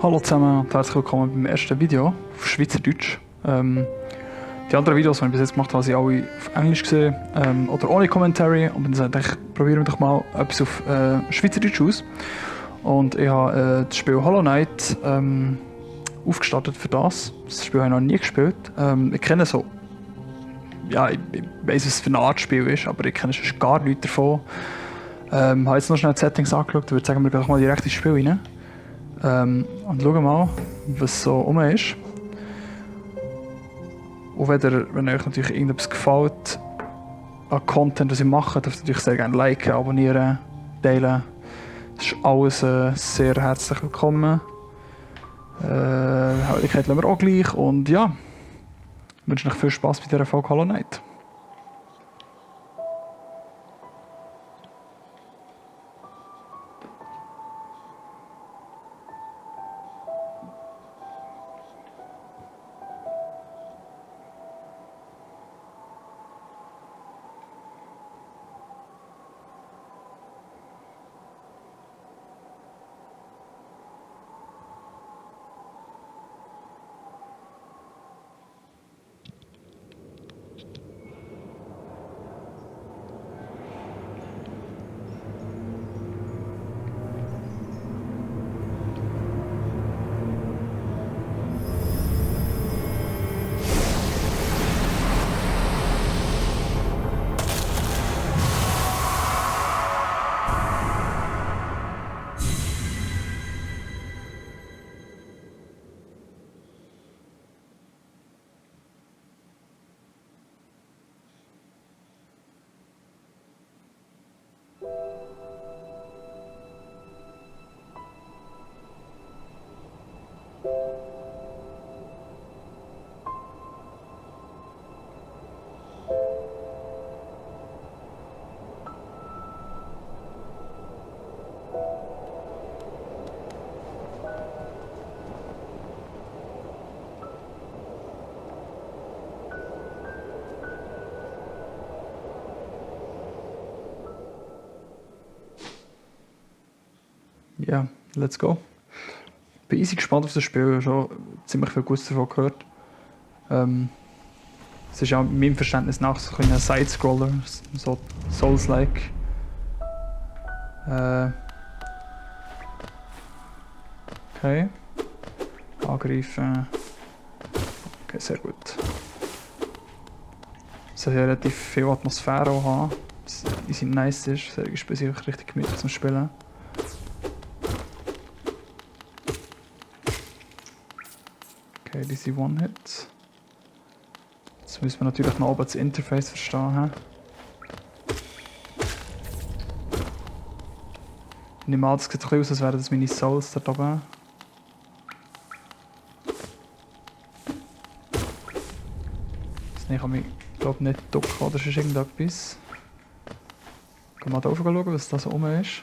Hallo zusammen und herzlich willkommen beim ersten Video auf Schweizerdeutsch. Die anderen Videos, die ich bis jetzt gemacht habe, sind alle auf Englisch gesehen oder ohne Commentary. Und dann dachte ich, probieren wir doch mal etwas auf Schweizerdeutsch aus. Und ich habe das Spiel Hollow Knight aufgestartet für das. Das Spiel habe ich noch nie gespielt. Ich kenne so, ja, ich weiss, was es für eine Art Spiel ist, aber ich kenne schon gar nichts davon. Habe jetzt noch schnell die Settings angeschaut, würde sagen, wir gehen mal direkt ins Spiel rein. Und schauen mal, was so rum ist. Und wenn euch natürlich irgendetwas gefällt an Content, was ich mache, dürft ihr natürlich sehr gerne liken, abonnieren, teilen. Das ist alles sehr herzlich willkommen. Helligkeit lassen wir auch gleich. Und ja, ich wünsche euch viel Spaß bei dieser Folge Hollow Knight. Ja, let's go. Ich bin easy gespannt auf das Spiel, ich habe schon ziemlich viel Gutes davon gehört. Es ist ja meinem Verständnis nach so ein Side-Scroller, so Souls-like. Okay. Angreifen. Okay, sehr gut. Es soll ja relativ viel Atmosphäre auch haben, was easy nice ist. Solche Spiele sind auch richtig gemütlich zum Spielen. Okay, diese One-Hit. Jetzt müssen wir natürlich noch oben das Interface verstehen. Ich nehme an, das sieht ein bisschen aus, als wären das meine Souls dort oben. Ich kann mich, glaube nicht ducken oder sonst irgendetwas. Ich kann mal da oben schauen, was da so rum ist.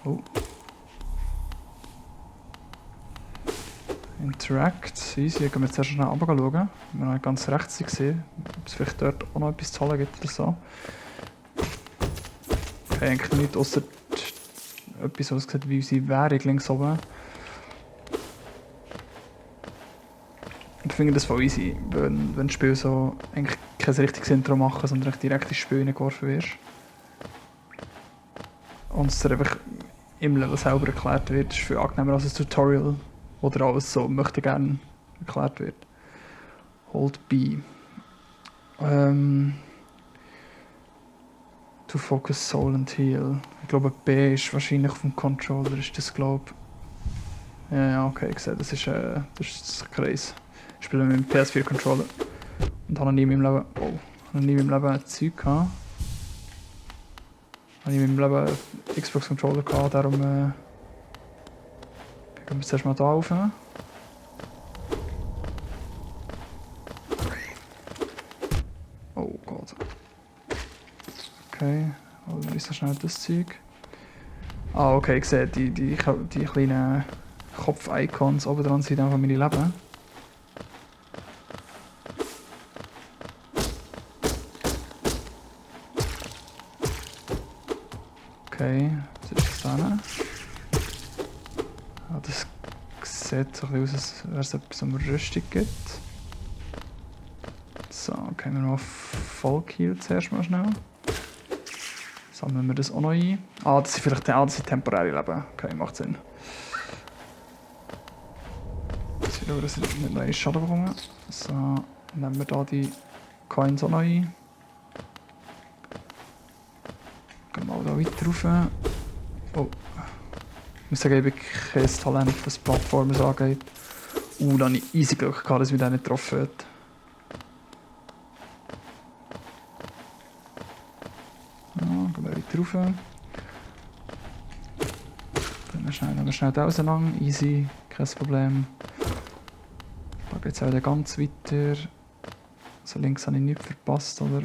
Oh. Interact, easy. Gehen wir jetzt erst schnell runter schauen. Wir haben noch ganz rechts gesehen, ob es vielleicht dort auch noch etwas zu holen gibt oder so. Okay, eigentlich nicht, außer etwas, was sieht wie unsere Währung links oben. Ich finde das voll easy, wenn das Spiel so eigentlich kein richtiges Intro machen, sondern direkt ins Spiel hineingeworfen wirst. Und es dir einfach im Level selber erklärt wird, ist viel angenehmer als ein Tutorial, wo dir alles so möchte gerne erklärt wird. Hold B. To focus soul and heal. Ich glaube B ist wahrscheinlich auf dem Controller, ist das glaube ich. Ja, okay, ich sehe, das ist das Kreis. Ich spiele mit dem PS4-Controller und habe noch nie in meinem Leben, ein Zeug gehabt. Habe ich in meinem Leben einen Xbox-Controller gehabt, darum gehen wir zuerst mal da rauf. Oh Gott. Okay, also ist so schnell das Zeug. Ah, okay, ich sehe, die kleinen Kopf-Icons oben dran sind einfach meine Leben. Okay, was ist das da? Ah, das sieht so ein bisschen aus, als wäre es etwas, um Rüstung gibt. So, okay, wir mal Vollkill zuerst mal schnell. Sammeln wir das auch noch ein. Ah, das sind vielleicht das sind temporäre Leben. Okay, macht Sinn. Dass wir nicht neue Schaden bekommen. So, nehmen wir da die Coins auch noch ein. Gehen wir mal da weiter rauf. Oh. Ich muss sagen, ich habe kein Talent, was Plattformen angeht. Da habe ich easy Glück gehabt, dass mich der nicht getroffen hat. Ja, gehen wir weiter rauf. Nehmen wir schnell da auseinander. Easy, kein Problem. Da geht es auch wieder ganz weiter. So links habe ich nichts verpasst, oder?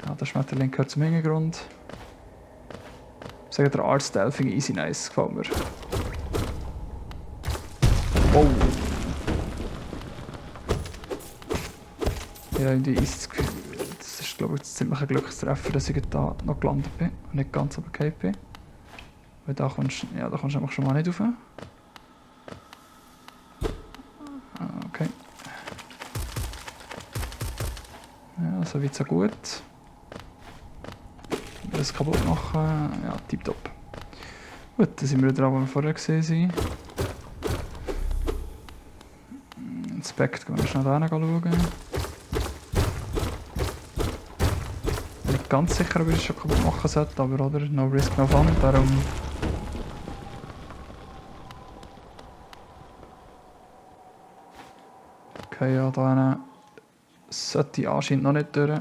Ja, der Schmetterling gehört zum Hintergrund. Ich sage, der Artstyle finde ich easy nice, gefällt mir. Oh! Ja, irgendwie easy das Gefühl. Das ist, glaube ich, ein ziemlicher Glückstreffer, dass ich da noch gelandet bin und nicht ganz runtergefallen bin. Weil da kommst du einfach schon mal nicht rauf. Okay. Ja, so weit so gut. Das kaputt machen. Ja, tipptopp. Gut, dann sind wir wieder dran, wo wir vorher gesehen haben. Inspect, gehen wir schnell da schauen. Nicht ganz sicher, ob ich es schon kaputt machen sollte, aber oder? No risk, no fun. Darum. Okay, ja, da sollte ich anscheinend noch nicht durch.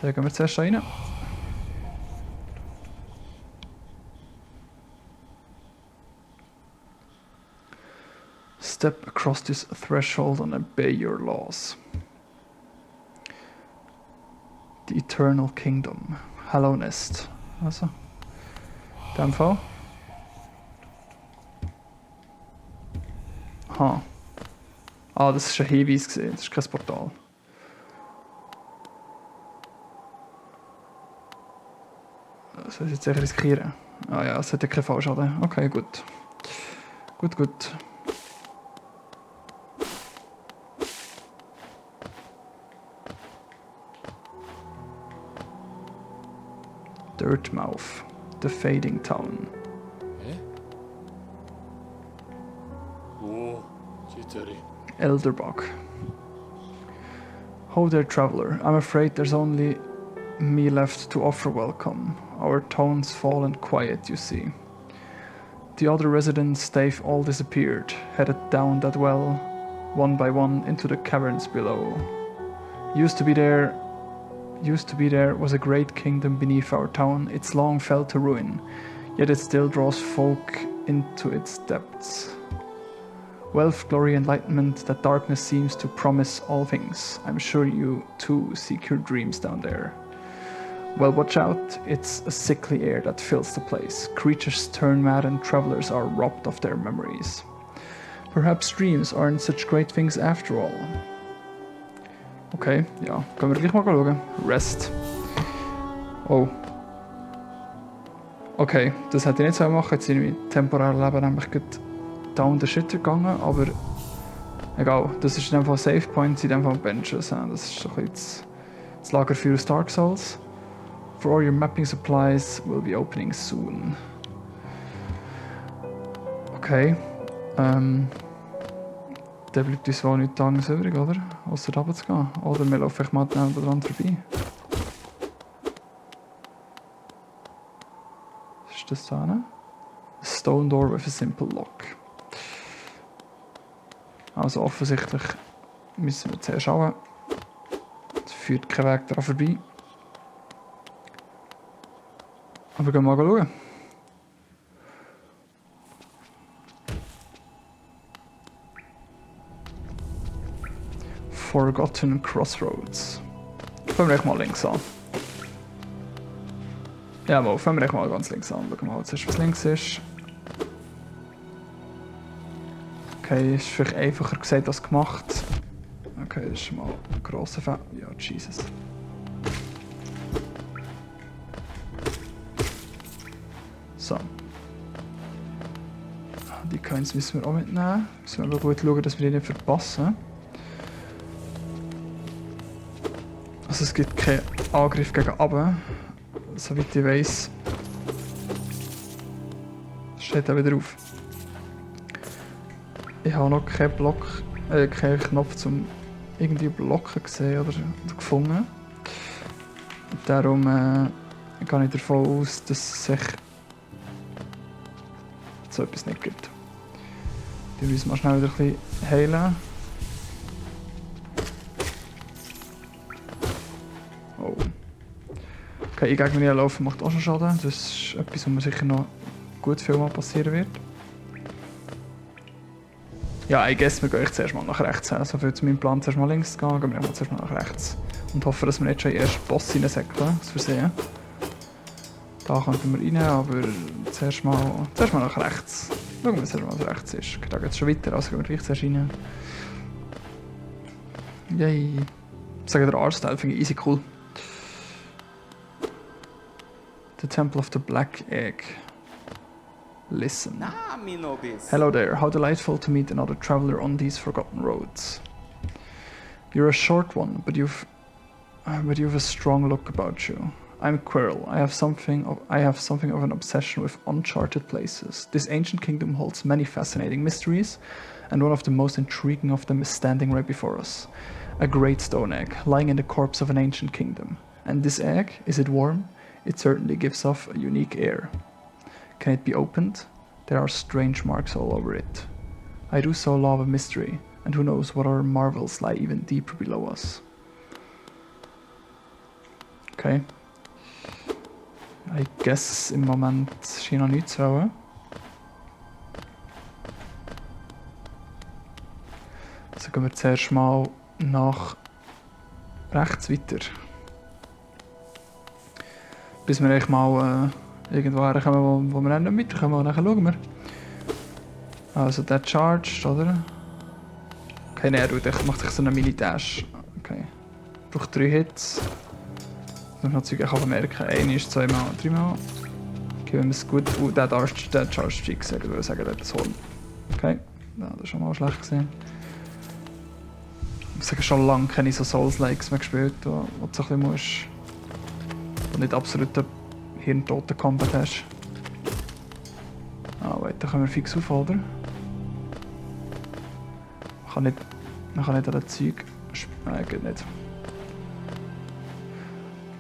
Dann gehen wir zuerst rein. Step across this threshold and obey your laws. The Eternal Kingdom. Hello Nest. Also. In dem Fall. Aha. Ah, das ist ein Hinweis gesehen, das ist kein Portal. Das soll ich jetzt sicher riskieren. Ah ja, es hat ja keinen Fallschaden. Okay, gut. Gut. Dirtmouth, the fading town. Elderbog. Ho there, traveler. I'm afraid there's only me left to offer welcome. Our town's fallen quiet, you see. The other residents, they've all disappeared, headed down that well, one by one, into the caverns below. Used to be there was a great kingdom beneath our town. It's long fell to ruin, yet it still draws folk into its depths. Wealth, glory, enlightenment, that darkness seems to promise all things. I'm sure you, too, seek your dreams down there. Well, watch out, it's a sickly air that fills the place. Creatures turn mad and travelers are robbed of their memories. Perhaps dreams aren't such great things after all. Okay, ja, können wir gleich mal schauen. Rest. Oh. Okay, das hätte ich nicht so machen. Jetzt sind wir temporär Leben nämlich down the shit gegangen, aber egal, das ist in dem Fall Save Points, in dem Fall Benches. Das ist so ein bisschen das Lagerfeuer aus Dark Souls. For all your mapping supplies will be opening soon. Okay. Dann bleibt uns wohl nichts anderes übrig, oder? Außer runter zu gehen. Oder wir laufen vielleicht mal dran vorbei. Was ist das da? A stone door with a simple lock. Also offensichtlich müssen wir zuerst schauen. Es führt kein Weg daran vorbei. Aber gehen wir mal schauen. Forgotten Crossroads. Fangen wir mal links an. Ja, mal, fangen wir mal ganz links an. Schauen wir mal zuerst, was links ist. Okay, ist vielleicht einfacher gesagt als gemacht. Okay, das ist schon mal ein grosser Fall. Ja, Jesus. Die Coins müssen wir auch mitnehmen. Müssen wir aber gut schauen, dass wir die nicht verpassen. Also es gibt keinen Angriff gegen runter. Soweit ich weiss. Das steht auch wieder auf. Ich habe noch keinen keinen Knopf zum irgendwie blocken gesehen oder gefunden. Darum gehe ich davon aus, dass es sich so etwas nicht gibt. Die müssen wir schnell wieder ein bisschen heilen. Oh. Okay, ich gegen mir laufen macht auch schon Schaden. Das ist etwas, was mir sicher noch gut viel mal passieren wird. Ja, ich guess, wir gehen zuerst mal nach rechts. Also für meinen Plan zuerst mal links zu gehen, gehen wir zuerst mal nach rechts. Und hoffen, dass wir nicht schon den ersten Boss reinsäckeln, aus Versehen. Da könnten wir rein, aber zuerst mal nach rechts. Schauen wir, zuerst mal was rechts ist. Da geht es schon weiter, also gehen wir gleich zuerst rein. Yay. Ich sage, der Artstyle finde ich easy cool. The Temple of the Black Egg. Listen. Hello there, how delightful to meet another traveler on these forgotten roads. You're a short one, but you've a strong look about you. I'm Quirrell. I have something of an obsession with uncharted places. This ancient kingdom holds many fascinating mysteries, and one of the most intriguing of them is standing right before us. A great stone egg, lying in the corpse of an ancient kingdom. And this egg, is it warm? It certainly gives off a unique air. Can it be opened? There are strange marks all over it. I do so love a mystery, and who knows what other marvels lie even deeper below us. Okay. I guess im Moment scheint noch nichts zu wollen. Also gehen wir zuerst mal nach rechts weiter. Bis wir eigentlich mal irgendwo herkommen, wo wir dann nicht weiterkommen. Und dann schauen wir. Also der charged, oder? Okay, ne, er macht sich so eine Mini-Dash. Okay. Braucht 3 Hits. Ich muss noch Zeug merken. 1, 2 Mal, 3 Mal. Okay, wenn wir es gut... der charged fix, ich würde sagen, der hat das Horn. Okay, ja, das ist schon mal schlecht gesehen. Ich sage schon lange keine so Souls-Likes mehr gespielt, wo du so ein bisschen musst... und nicht absolut hirntoten Combat hast. Ah, wait, da können wir fix auf, oder? Man kann nicht an das Zeug... Nein, geht nicht.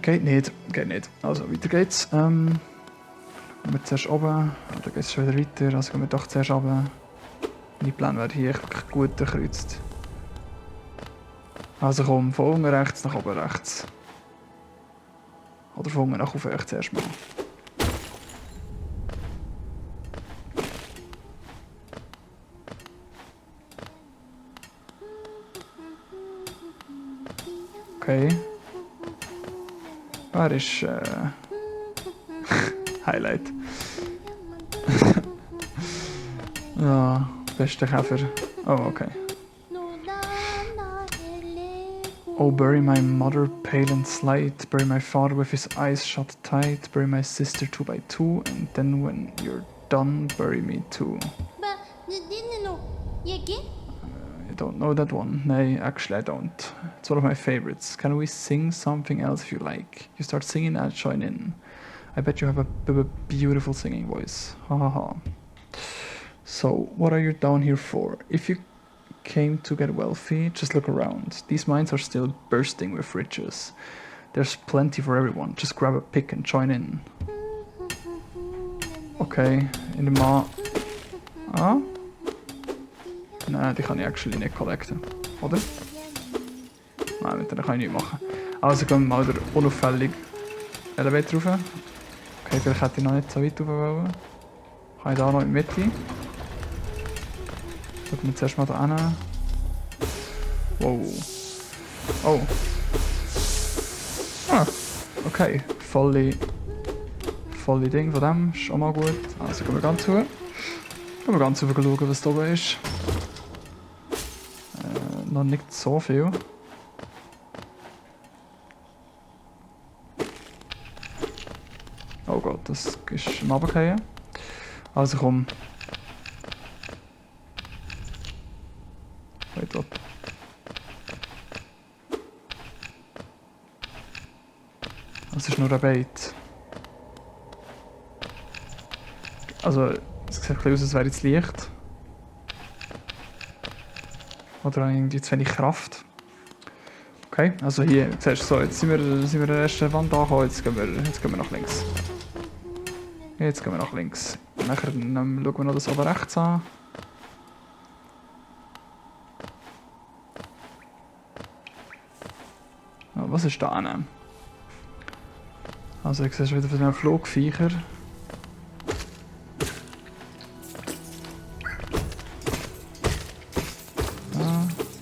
Geht nicht. Also, weiter geht's. Gehen wir zuerst oben. Da geht es schon wieder weiter. Also gehen wir doch zuerst runter. Meine Pläne werden hier wirklich gut durchkreuzt. Also komm, von unten rechts nach oben rechts. Oder von unten nach oben rechts erstmal. Okay. Wer ist Highlight? Ja, beste Käfer. Oh, okay. Oh, bury my mother pale and slight, bury my father with his eyes shut tight, bury my sister 2 by 2, and then when you're done, bury me too. I don't know that one. No, actually I don't. It's one of my favorites. Can we sing something else if you like? You start singing, I'll join in. I bet you have a beautiful singing voice. Ha ha ha. So, what are you down here for? If you came to get wealthy, just look around. These mines are still bursting with riches. There's plenty for everyone. Just grab a pick and join in. Okay, in the Ah? Nein, die kann ich actually nicht collecten. Oder? Nein, mit der kann ich nicht machen. Also gehen wir mal der unauffällig Elevator rauf. Okay, vielleicht hätte ich noch nicht so weit rauf wollen. Kann ich da noch in die Mitte? Schauen wir zuerst mal da hin. Wow. Oh. Ah, okay. Volle Ding von dem ist auch mal gut. Also gehen wir ganz hoch. Gehen wir ganz hoch schauen, was da oben ist. Noch nicht so viel. Oh Gott, das ist am Runterfallen. Also komm. Wait, what? Das ist nur ein Bait. Also, es sieht ein bisschen aus, als wäre jetzt Licht. Oder habe ich irgendwie zu wenig Kraft. Okay, also hier, siehst du, so, jetzt sind wir an der ersten Wand angekommen, jetzt gehen wir nach links. Jetzt gehen wir nach links. Nachher schauen wir noch das oben rechts an. Oh, was ist da hinten? Also ich sehe wieder von den Flugviecher. Da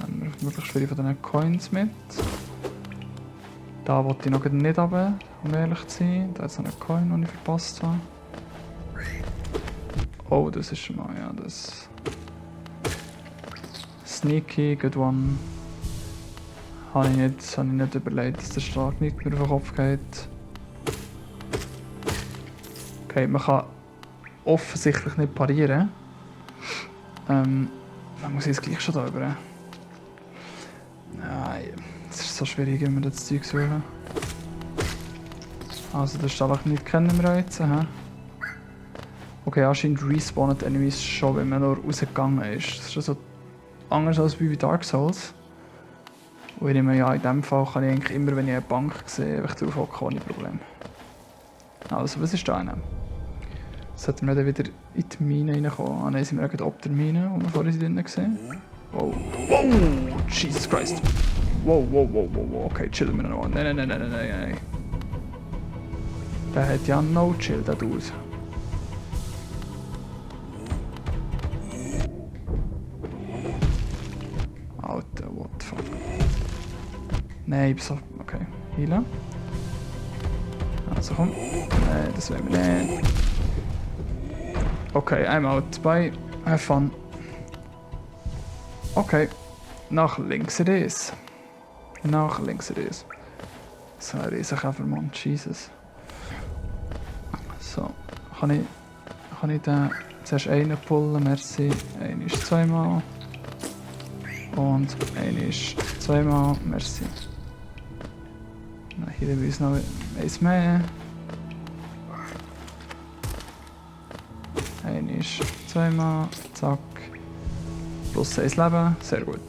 haben wir möglichst viele von diesen Coins mit. Da wollte ich noch nicht runter, um ehrlich zu sein. Da ist noch ein Coin, den ich verpasst habe. Oh, das ist schon mal, ja, das... Sneaky, good one. Habe ich nicht überlegt, dass der Schlag nicht mehr auf den Kopf geht. Okay, man kann offensichtlich nicht parieren. Man muss jetzt gleich schon da rüber. Nein, es ist so schwierig, immer das Zeug zu suchen. Also, den Stalag nicht kennen wir jetzt. Okay, anscheinend respawnen die Enemies schon, wenn man nur rausgegangen ist. Das ist also anders als bei Dark Souls. Und ich nehme ja, in dem Fall kann ich eigentlich immer, wenn ich eine Bank sehe, einfach drauf hocken, ohne Problem. Also, was ist da einer? Sollten wir dann wieder in die Mine reinkommen? Ah nein, sind wir gerade ob der Mine, wo wir vorhin drinnen gesehen haben. Wow. Wow! Jesus Christ! Wow, wow, wow, wow, wow. Okay, chillen wir noch. Nein. Der hat ja no chill, der Dude. Alter, what the fuck. Nein, so. Okay. Healen. Also komm. Nein, das wollen wir nicht. Okay, I'm out. Bye. Have fun. Okay. Nach links it is. Nach links it is. So ein Riesenkäfer, Mann. Jesus. So. Kann ich den zuerst einen pullen? Merci. Einen ist zweimal. Und einen ist zweimal. Merci. Na, hier haben wir uns noch eins mehr. Ein ist zweimal, zack. Plus 1 Leben, sehr gut.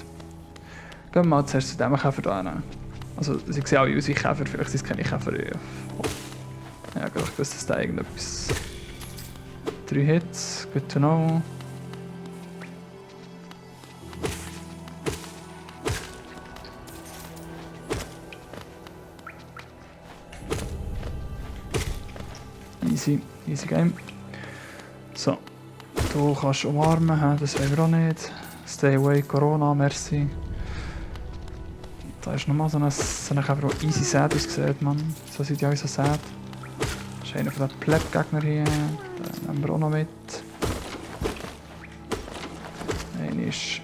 Gehen wir mal zuerst zu diesem Käfer da hin. Also, sie sehen alle aus wie Käfer, vielleicht sind es keine Käfer. Ja, ich wusste, dass da irgendetwas. 3 Hits, good to know. Easy Game. So, du kannst umarmen, das wollen wir auch nicht. Stay away, Corona, merci. Da ist nochmal so ein Käfer, der easy sad aussieht, Mann. So sieht ja auch so sad. Das ist einer von den Pleb-Gegner hier. Den nehmen wir auch noch mit. Einer ist...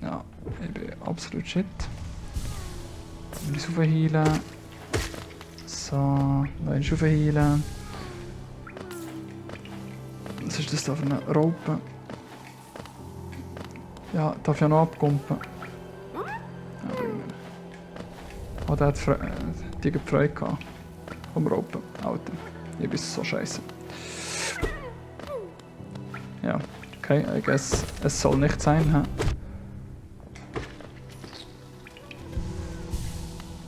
Ja, ich bin absolut shit. Wir müssen aufheilen. So, noch einen aufheilen. Was ist das da für eine Raupe? Ja, darf ja noch abkumpen. Ja, bringen wir. Oh, der hat die Freude gehabt. Vom Raupen. Alter, ich bin so scheiße. Ja, okay, I guess es soll nicht sein. He?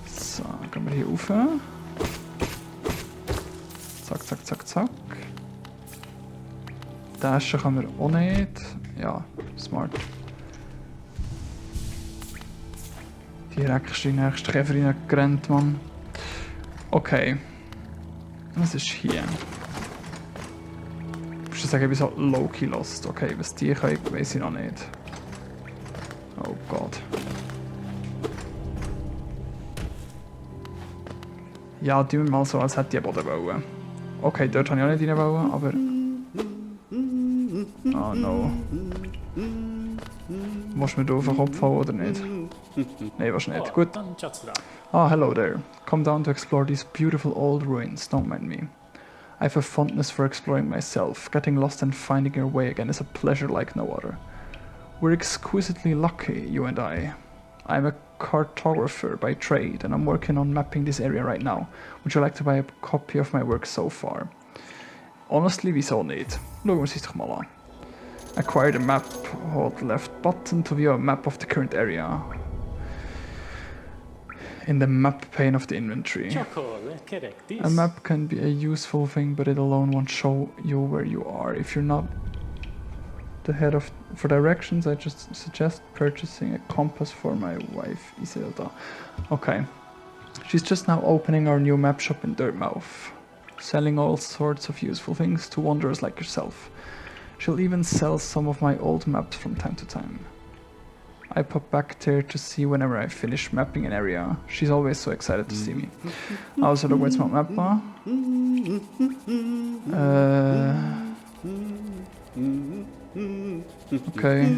So, gehen wir hier rauf. Zack. Dashen können wir auch nicht. Ja, smart. Direkt ist die nächste Käferin gerannt, Mann. Okay. Was ist hier? Ich würde sagen, ich bin so low-key lost. Okay, was die können, weiß ich noch nicht. Oh Gott. Ja, tun wir mal so, als hätte ich einen Boden wollen. Okay, dort habe ich auch nicht rein wollen, aber... Oh no. Willst du mir da auf den Kopf hauen oder nicht? Nein, willst du nicht. Gut. Ah, hello there. Come down to explore these beautiful old ruins, don't mind me. I have a fondness for exploring myself. Getting lost and finding your way again is a pleasure like no other. We're exquisitely lucky, you and I. I'm a cartographer by trade, and I'm working on mapping this area right now. Would you like to buy a copy of my work so far? Honestly, wieso nicht? Schauen wir es uns doch mal an. Acquire the map, hold the left button to view a map of the current area. In the map pane of the inventory. A map can be a useful thing, but it alone won't show you where you are. If you're not the head of for directions, I just suggest purchasing a compass for my wife, Iselda. Okay. She's just now opening our new map shop in Dirtmouth, selling all sorts of useful things to wanderers like yourself. She'll even sell some of my old maps from time to time. I pop back there to see whenever I finish mapping an area. She's always so excited to see me. Also, schauen wir jetzt mal die Map an. Okay.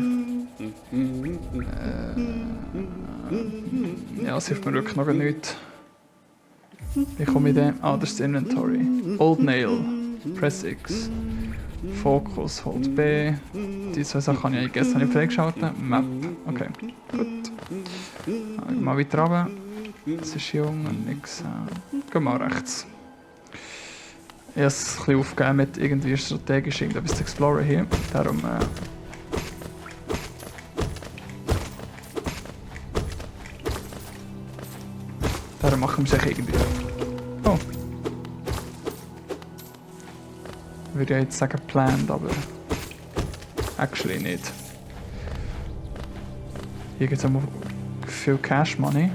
Ja, es hilft mir wirklich noch nichts. Wie komme ich denn? Ah, das ist das Inventory. Old Nail. Press X. Focus, Hold B. Die zwei Sachen habe ich gestern nicht freigeschaltet. Map. Okay, gut. Gehen wir weiter runter. Es ist jung und nix. Gehen wir rechts. Ich habe es ein bisschen aufgegeben mit irgendwie strategisch irgendetwas zu exploren hier. Darum machen wir es irgendwie. Oh. Würde ich jetzt sagen planned, aber actually nicht. Hier gibt es auch viel Cash Money.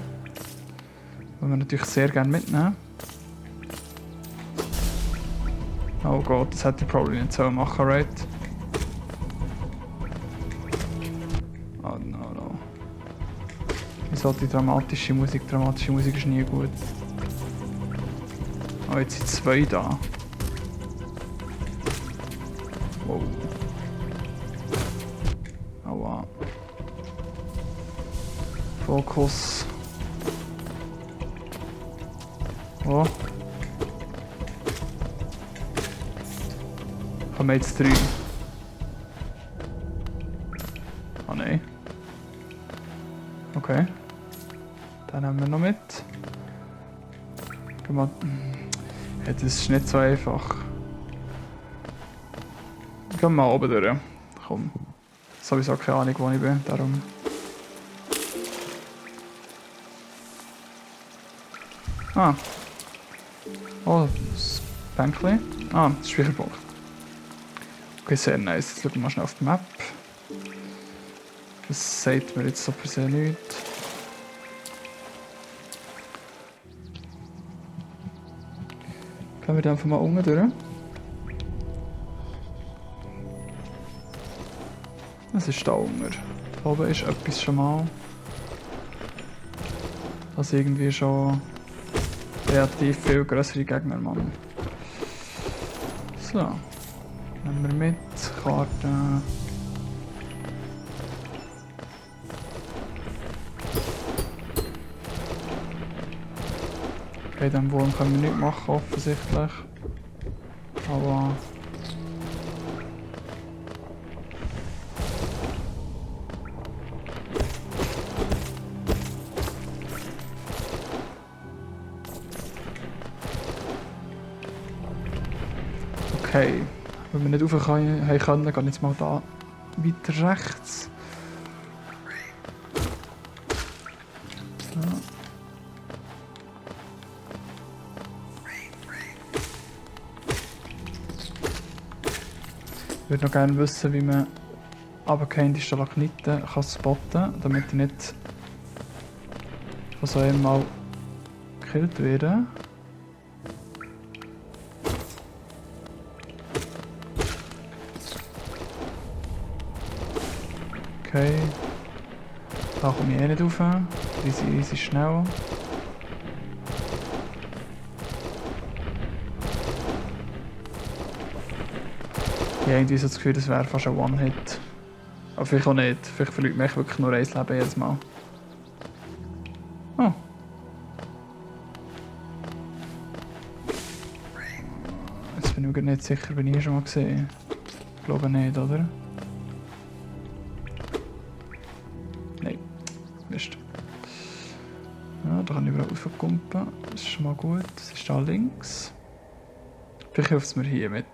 Die wir natürlich sehr gerne mitnehmen. Oh Gott, das hätte ich probably nicht so machen, right? Oh no. Wieso die dramatische Musik? Dramatische Musik ist nie gut. Oh, jetzt sind zwei da. Wow. Aua. Fokus. Oh. Haben wir jetzt 3? Ah nein. Okay. Dann haben wir noch mit. Gehen wir. Ja, das ist nicht so einfach. Gehen wir mal oben durch. Komm. Sowieso keine Ahnung, wo ich bin, darum. Ah. Oh, das Bänkchen. Ah, das ist Speicherpunkt. Okay, sehr nice. Jetzt schauen wir mal schnell auf die Map. Das sagt mir jetzt so per se nichts. Gehen wir dann einfach mal unten durch. Was ist da unten? Da oben ist etwas schon mal. Das irgendwie schon relativ viel größere Gegner, Mann. So. Nehmen wir mit. Karte. Okay, den Wurm können wir nicht machen, offensichtlich. Aber... Okay, wenn wir nicht rauf können, gehen wir jetzt mal da weiter rechts. So. Ich würde noch gerne wissen, wie man runtergehende Stalagniten kann spotten, damit ich nicht von so einem mal gekillt werde. Okay. Da komme ich eh nicht rauf. Easy schnell. Ich habe irgendwie so das Gefühl, das wäre fast ein One-Hit. Aber vielleicht auch nicht. Vielleicht verliert mich wirklich nur ein Leben jedes Mal. Oh. Jetzt bin ich mir nicht sicher, bin ich schon mal gesehen. Ich glaube nicht, oder? Da kann ich überall raufkumpen. Das ist schon mal gut. Das ist da links. Vielleicht hilft es mir hier mit.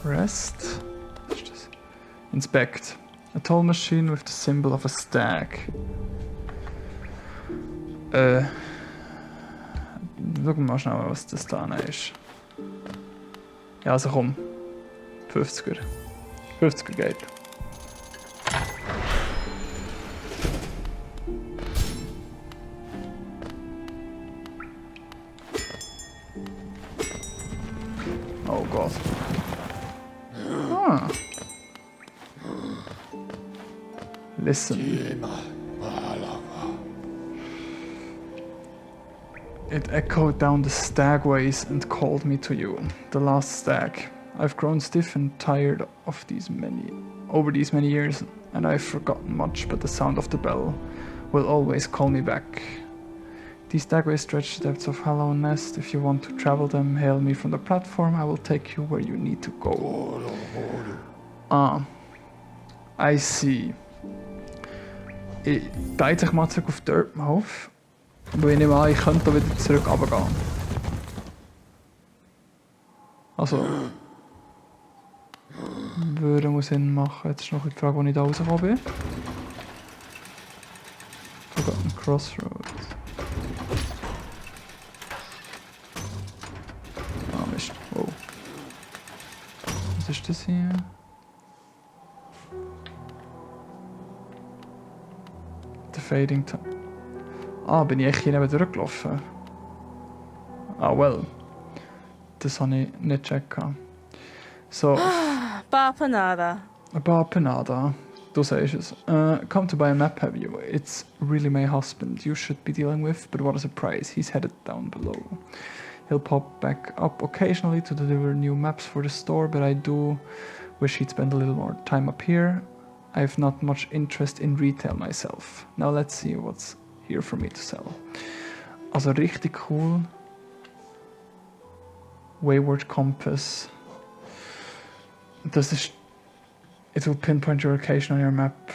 Rest. Was ist das? Inspect. A tall machine with the symbol of a stag. Schauen wir mal schnell, was das da ist. Ja, also komm. 50er. 50er geht. Oh Gott. Ah. Listen. It echoed down the stagways and called me to you, the last stag. I've grown stiff and tired of over these many years, and I've forgotten much, but the sound of the bell will always call me back. These stagways stretch the depths of Hollow Nest. If you want to travel them, hail me from the platform. I will take you where you need to go. Ah, I see. Ich gehe jetzt mal zurück auf Dirtmouth. Weil ich nehme an, ich könnte da wieder zurück runtergehen. Also. Würde muss Sinn machen. Jetzt ist noch die Frage, wo ich da rausgekommen bin. Forgotten Crossroads. Ah, Mist. Wow. Was ist das hier? The Fading Time. Ah, bin ich echt hier neben durchgelaufen? Ah, well. Das habe ich nicht gecheckt. So. Bar Panada. Bar Panada. Du sagst es. Come to buy a map, have you? It's really my husband you should be dealing with, but what a surprise. He's headed down below. He'll pop back up occasionally to deliver new maps for the store, but I do wish he'd spend a little more time up here. I've not much interest in retail myself. Now let's see what's here for me to sell. Also richtig cool. Wayward Compass. Das ist... It will pinpoint your location on your map.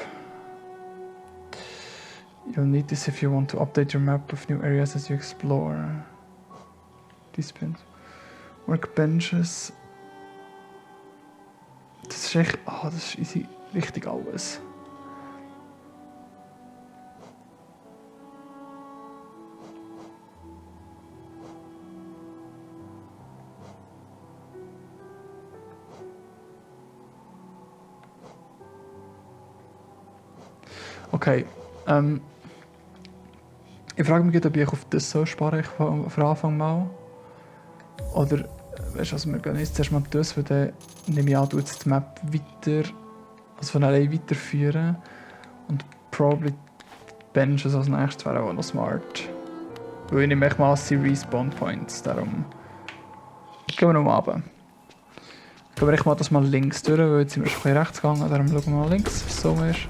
You'll need this if you want to update your map with new areas as you explore. These pins. Workbenches. Das ist echt... Ah, das ist easy. Richtig alles. Okay. Ich frage mich, ob ich auf das so spare ich von Anfang mal. Oder, weißt du, also wir gehen jetzt zuerst mal das, weil dann nehme ich an, du jetzt die Map weiter, also von allein weiterführen. Und probably Benches als nächstes wäre auch noch smart. Weil ich nehme echt massive Respawn Points, darum gehen wir noch mal runter. Gehen wir echt mal das mal links durch, weil jetzt sind wir schon ein bisschen rechts gegangen, darum schauen wir mal links, was so ist.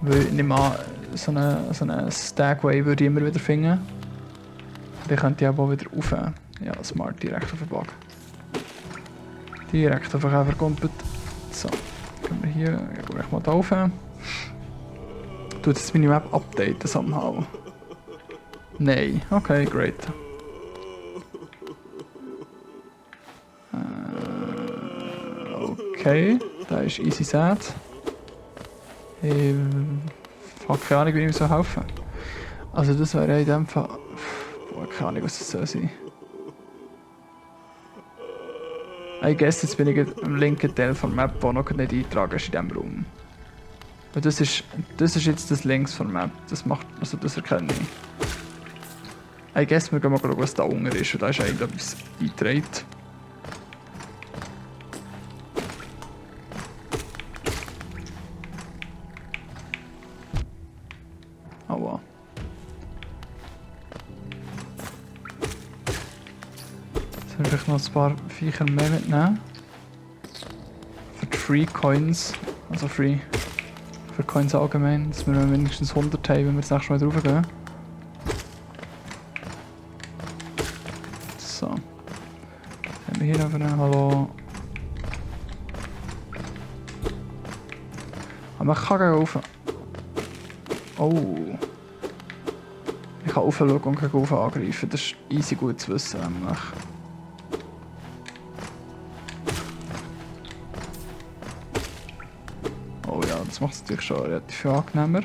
Weil ich nehme an, so eine Stagway würde ich immer wieder finden. Dann könnte ich aber auch wieder rauf. Ja, smart, direkt auf den Bug. Direkt auf den Käfer kumpelt. So, gehen wir hier, gehen wir mal da rauf. Tut jetzt meine Map updaten somehow. Nein, okay, great. Okay, da ist easy sad. Ich habe keine Ahnung, wie ich mir so helfen. Also das wäre in dem Fall... Boah, keine Ahnung, was das soll sein. Ich guess, jetzt bin ich am linken Teil der Map, der noch nicht eingetragen ist in diesem Raum. Und das ist jetzt das links von der Map. Das macht... Also das erkenne ich. Ich guess, wir gehen mal schauen, was da unten ist. Und da ist eigentlich etwas eingetragen. Aua. Jetzt will ich noch ein paar Viecher mehr mitnehmen. Für die Free Coins. Also Free. Für Coins allgemein. Dass wir mindestens 100 haben, wenn wir das nächste Mal drauf gehen. So. Haben wir hier noch einen. Hallo. Aber man kann gegen rauf. Oh. Ich kann raufschauen und gegen rauf angreifen. Das ist easy gut zu wissen. Nämlich. Oh ja, das macht es natürlich schon relativ viel angenehmer.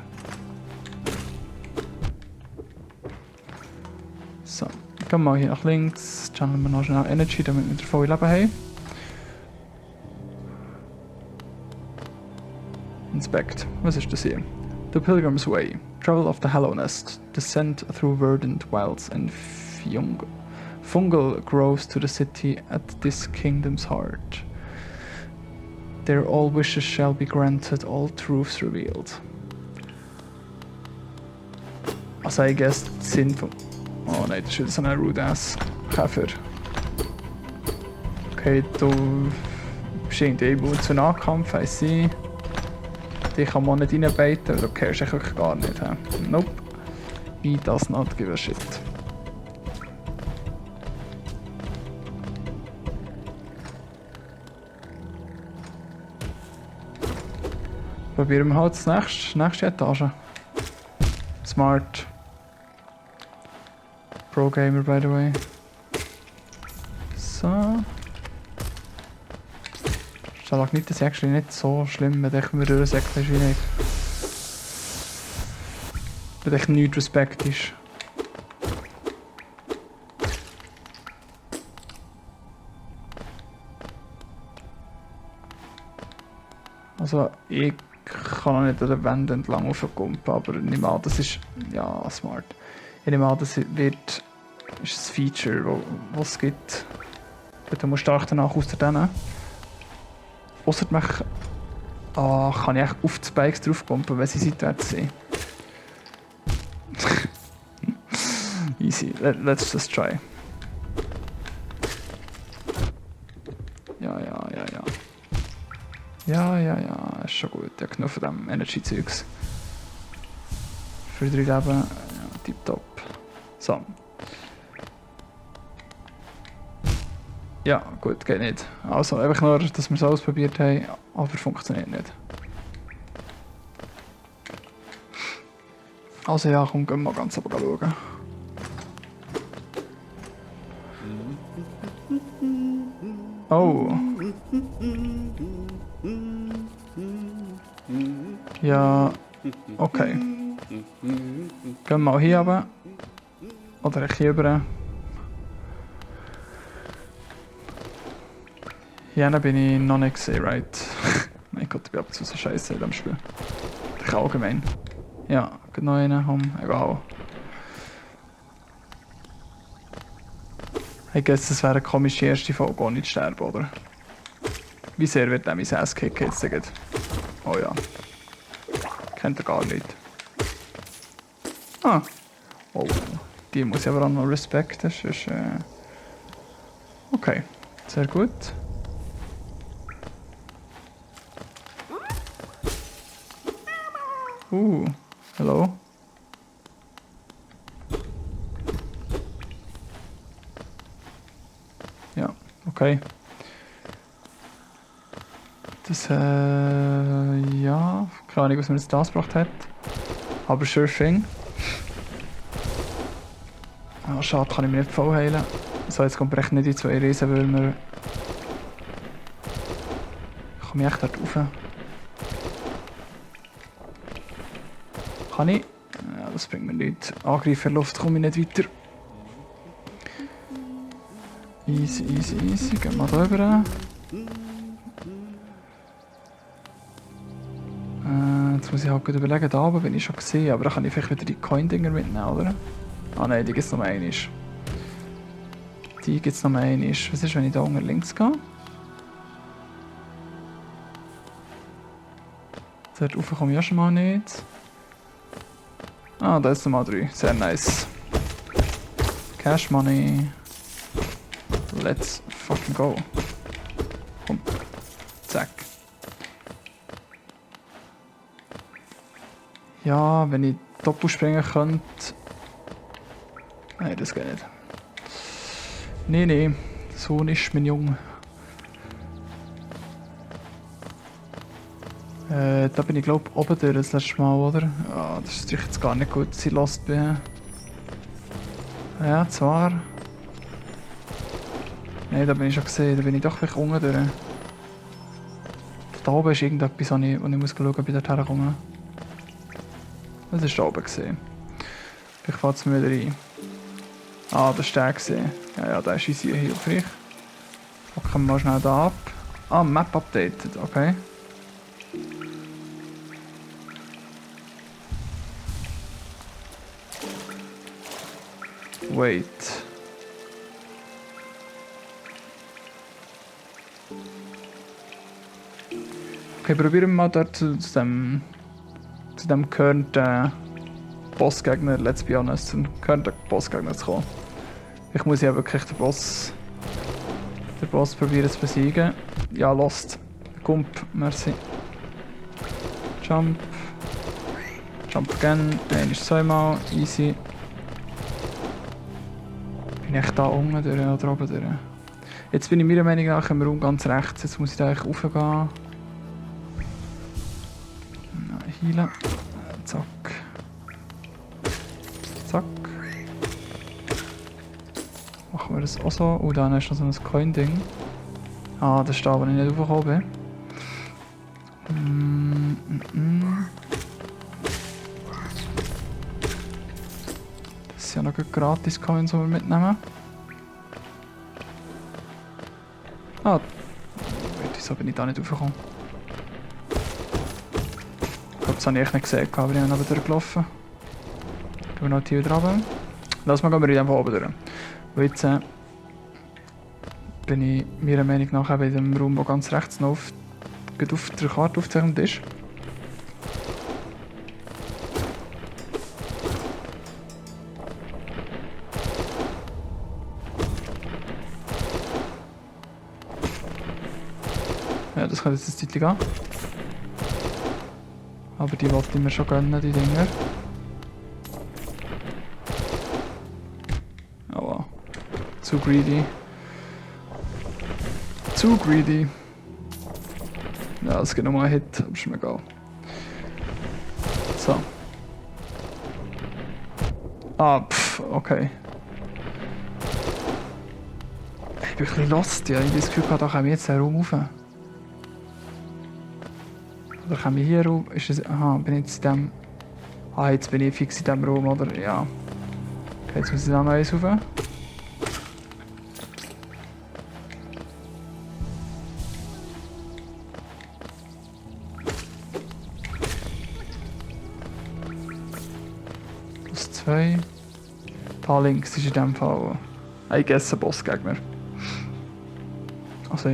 So, gehen wir mal hier nach links. Channeln wir noch schnell Energy, damit wir wieder voll Leben haben. Inspect. Was ist das hier? The Pilgrim's Way. Travel of the Hallownest. Descent through verdant wilds and fungal grows to the city at this kingdom's heart. There all wishes shall be granted, all truths revealed. Also I guess der Sinn von... Oh nein, das ist wieder so ein rude-ass Käfer. Okay, du bist irgendwie zu Nahkampf, I see. Die kann man nicht reinbeiten, weil du kehrst dich wirklich gar nicht. He? Nope. He does not give a shit. Probieren wir halt das nächste Etage. Smart. Pro Gamer, by the way. So. Stalagmit ist actually nicht so schlimm, wenn ich mir durchsäckt ist wie nicht. Wenn echt nichts Respekt ist. Also ich kann auch nicht an der Wand entlang raufkumpen, aber ich nehme an, das ist ja smart. Ich nehme an, das ist ein Feature, das es gibt. Du musst stark danach aus der Ausser mich kann ich echt auf die Spikes draufkumpen, wenn sie seitwärts sind. Easy, let's just try. Ja. Ja, ist schon gut. Ich habe genug von dem Energy-Zeugs. Für 3 Leben, ja, tipptopp. So. Ja, gut, geht nicht. Also einfach nur, dass wir es ausprobiert haben, aber funktioniert nicht. Also ja, komm, gehen wir mal ganz oben schauen. Oh. Ja, okay. Gehen wir mal hier runter. Oder hier rüber. Hier bin ich noch nicht gesehen, right? Mein Gott, ich bin ab zu so scheiße in diesem Spiel. Ich allgemein. Ja, genau einen, egal. Ich guess, das wäre eine komische erste Folge, ohne zu sterben, oder? Wie sehr wird der mein Ass kicken jetzt? Oh ja. Kennt er gar nicht. Ah. Oh. Die muss ich aber auch noch respekten. Das ist, okay. Sehr gut. Hello. Ja, okay. Das, ja, keine Ahnung, was mir jetzt das gebracht hat. Aber sure thing. Ah, schade, kann ich mich nicht voll heilen. So, jetzt kommt recht nicht die 2 Riesenwürmer. Ich komme echt dort rauf. Kann ich? Ja, das bringt mir nichts. Angreifer Luft komme ich nicht weiter. Easy. Gehen wir da rüber. Jetzt muss ich halt gut überlegen, da oben bin ich schon gesehen, aber da kann ich vielleicht wieder die Coin-Dinger mitnehmen, oder? Ah nein, die gibt es noch einmal. Die gibt es noch einmal. Was ist, wenn ich da unten links gehe? Dort rauf komme ich ja schon mal nicht. Ah, da ist Nummer 3. Sehr nice. Cash Money. Let's fucking go. Komm. Zack. Ja, wenn ich doppelt springen könnte. Nein, das geht nicht. Nee. So nicht, mein Junge. Da bin ich glaube oben durch das letzte Mal, oder? Ja, das ist jetzt gar nicht gut, dass ich lost bin. Ja, zwar. Nein, da bin ich schon gesehen, da bin ich doch wirklich unten durch. Da oben ist irgendetwas, wo ich muss schauen, ob ich dort herkomme. Das ist da oben gesehen. Vielleicht fällt es mir wieder ein. Ah, das ist der gesehen. Ja, der ist easy hilfreich. Packen wir mal schnell da ab. Ah, Map updated, okay. Wait. Okay, probieren wir mal dort zu dem gehörenden Bossgegner, let's be honest, zum gehörenden Bossgegner zu kommen. Ich muss ja wirklich den Boss probieren zu besiegen. Ja, lost. Gump, merci. Jump. Jump again. Ein ist zweimal. Easy. Bin ich da unten durch oder oben durch? Jetzt bin ich meiner Meinung nach im Raum ganz rechts. Jetzt muss ich da eigentlich raufgehen. Heilen. Zack. Zack. Machen wir das auch so. Oh, da ist noch so ein Coin-Ding. Ah, das ist da, wo ich nicht raufgekommen bin. Das sind ja noch gratis Coins, die wir mitnehmen. Ah, wieso bin ich da nicht raufgekommen? Ich glaube, das habe ich echt nicht gesehen, aber ich bin neben durchgelaufen. Gehen wir noch hier wieder runter. Lass mal, gehen wir in dem Fall oben durch. Und jetzt bin ich meiner Meinung nach eben in dem Raum, der ganz rechts noch auf der Karte aufgezeichnet ist. Ja, das kann jetzt ein Zeitchen gehen. Aber die wollte ich mir schon gönnen, die Dinger. Oh wow. Zu greedy. Zu greedy. Ja, es geht nochmal ein Hit, aber ist mir egal. So. Ah, pff, okay. Ich bin ein bisschen lost, ja. Ich habe das Gefühl, da kommen wir jetzt den Raum rauf. Oder kommen wir hier rauf? Ist das, aha, bin ich jetzt in dem... Ah, jetzt bin ich fix in dem Raum, oder? Ja. Okay, jetzt muss ich da noch eins rauf. Plus 2. Da links ist in dem Fall... I guess ein Bossgegner. Also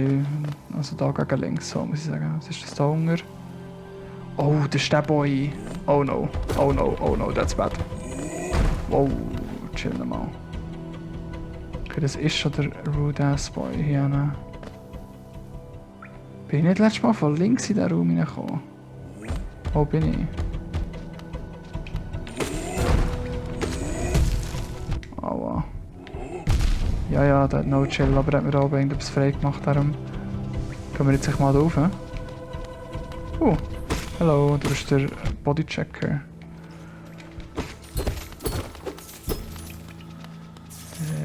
da gegen links, so muss ich sagen. Was ist das da unten? Oh, das ist der Boy. Oh no, oh no, oh no, that's bad. Wow, chill mal. Okay, das ist schon der Rude Ass Boy hier. Ne? Bin ich nicht letztes Mal von links in den Raum hineingekommen? Wo bin ich? Aua. Ja, der hat no chill, aber er hat mir da oben irgendetwas frei gemacht, darum gehen wir jetzt mal da rauf. Hallo, du bist der Bodychecker.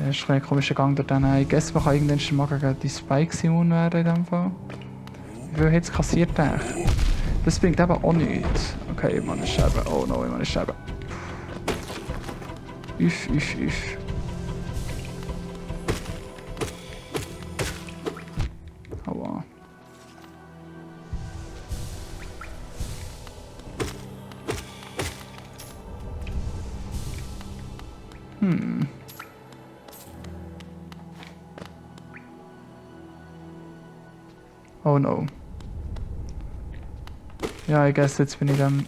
Das ist ein komischer Gang durch den. Ich guess, man kann irgendwann mal gegen die Spikes immun werden in dem Fall. Wie viel jetzt kassiert der? Das bringt eben auch nichts. Okay, man ist eben. Oh no, man ist eben. Uff. Aua. Oh no. Ja, ich guess, jetzt bin ich in dem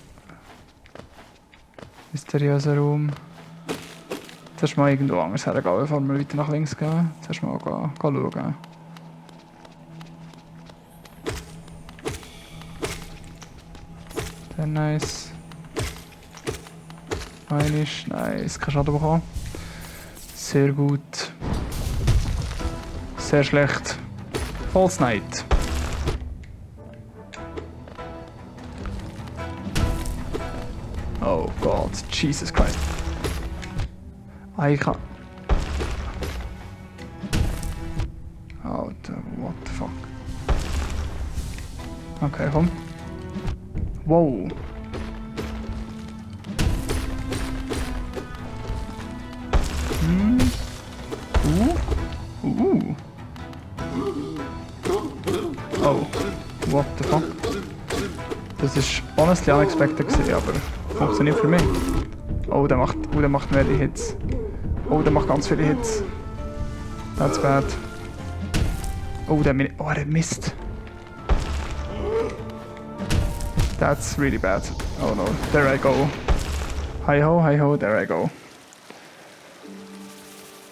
mysteriösen Raum. Zuerst mal irgendwo anders hergehen, bevor wir weiter nach links gehen. Zuerst mal schauen. Sehr nice. Nice, kein Schaden bekommen. Sehr gut. Sehr schlecht. False Knight. Oh Gott, Jesus Christ. Ah, ich kann... Alter, what the fuck. Okay, komm. Wow. Oh, what the fuck. Das ist honestly unexpected gewesen, aber funktioniert für mich. Oh, der macht mehrere Hits. Oh, der macht ganz viele Hits. That's bad. Oh, der misst. That's really bad. Oh no, there I go. Hi ho, there I go.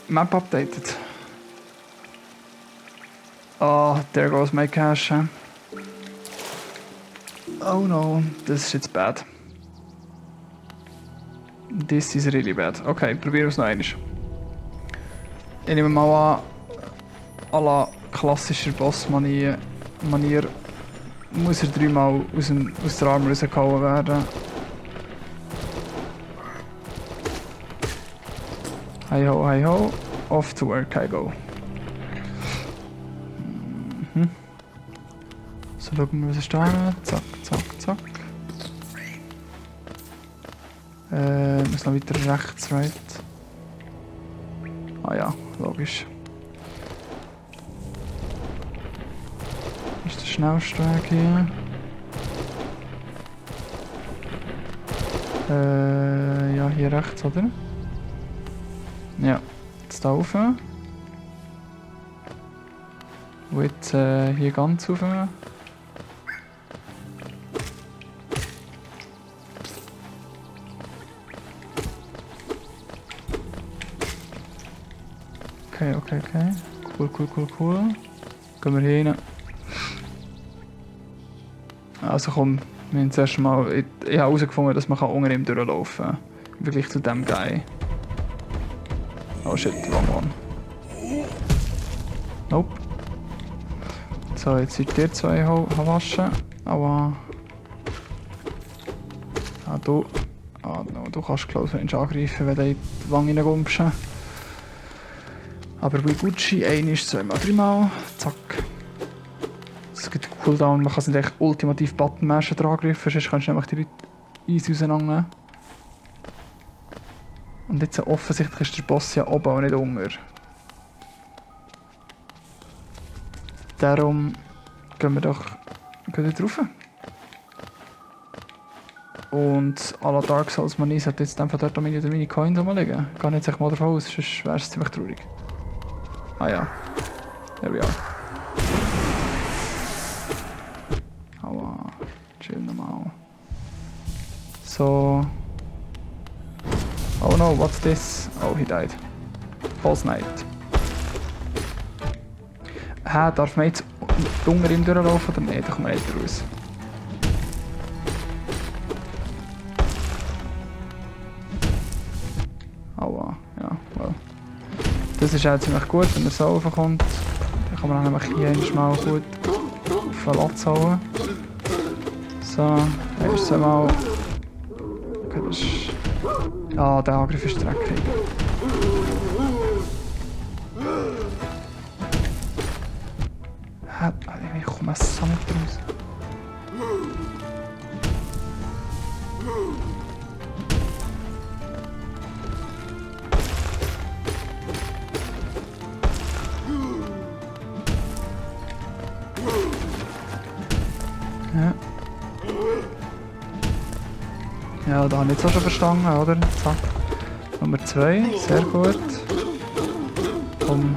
Map updated. Oh, there goes my cash. Huh? Oh no, this is jetzt bad. This is really bad. Okay, probieren wir es noch einmal. Ich nehme mal an, à la klassischer Boss-Manier muss er dreimal aus der Arme rausgehauen werden. Hi ho, off to work I go. So, schauen wir, was ist da. Zack, zack, zack. Muss noch weiter rechts, right? Ah ja, logisch. Das ist der schnellste Weg hier. Ja, hier rechts, oder? Ja, jetzt da rauf. Und jetzt hier ganz rauf. Okay. Cool. Gehen wir hin. Also komm, wir haben zuerst mal... Ich habe herausgefunden, dass man unter ihm durchlaufen kann. Im Vergleich zu dem Guy. Oh shit, wrong one. Nope. So, jetzt seid ihr zwei waschen. Aber... Ah, du... Ah, no, du kannst glaube ich angreifen, wenn du in die Wange reinkommst. Aber bei Gucci einmal, zweimal, dreimal. Zack. Es gibt einen Cooldown, man kann es nicht echt ultimativ Button-Mashen dran angreifen, sonst kannst du nämlich die Leute easy auseinandernehmen. Und jetzt offensichtlich ist der Boss ja oben und nicht unten. Darum gehen wir doch drauf. Und à la Dark Souls Manie sollte jetzt einfach dort meine Coins liegen. Ich gehe jetzt mal davon aus, sonst wäre es ziemlich traurig. Ah ja, there we are. Aua, chill nochmal. So. Oh no, what's this? Oh, he died. False Knight. Hä, darf man jetzt unter ihm durchlaufen oder nicht? Da kommt man nicht raus. Aua, ja, well. Das ist auch ziemlich gut, wenn er so raufkommt. Dann kann man nämlich hier mal gut auf den Latz hauen. So, erst einmal. Okay, das ist... Ja, der Angriff ist dreckig. Hä? Ich komme so nicht raus. Ja. Ja, da habe ich jetzt auch schon verstanden, oder? Zack. Nummer 2, sehr gut. Komm.